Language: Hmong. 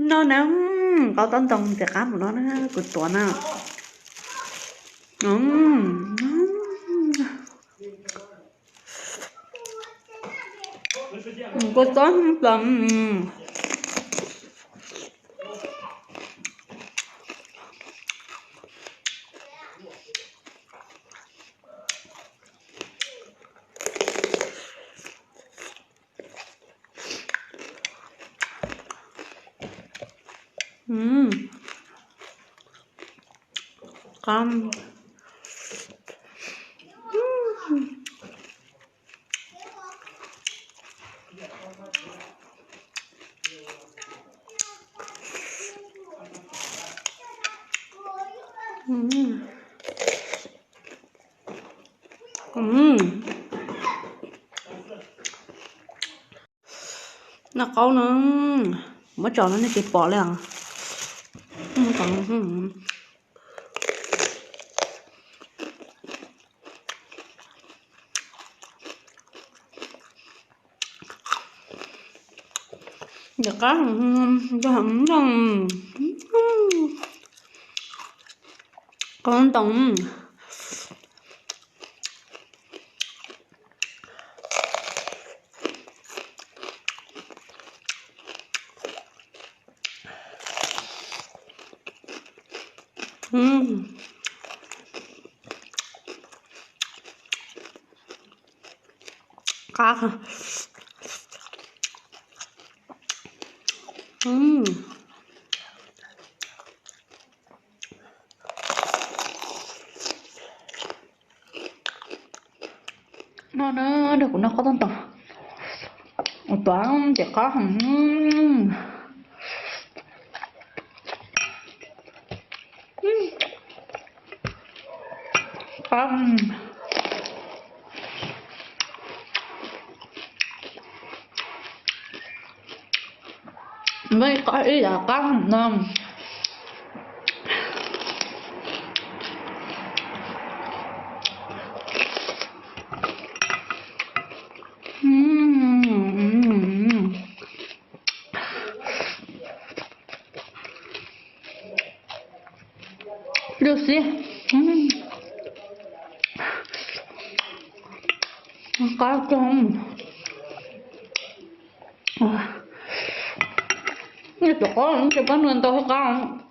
No na, qaub tob ntoo ntxim qab mus no na, kuv tuav na. Kua txob plos. Noj qaub no, muab tso no nej tsis pom li os. Ntxim qab, qaub ntoo. Qab. No na, nrog kuv noj qaub tob ntoo. Ua tuav ntxim qab heev. Qab. Muaj ib qab ib yam qab no. Lub xib qab kawg. Tus qaub tsis pab nua ntau qab.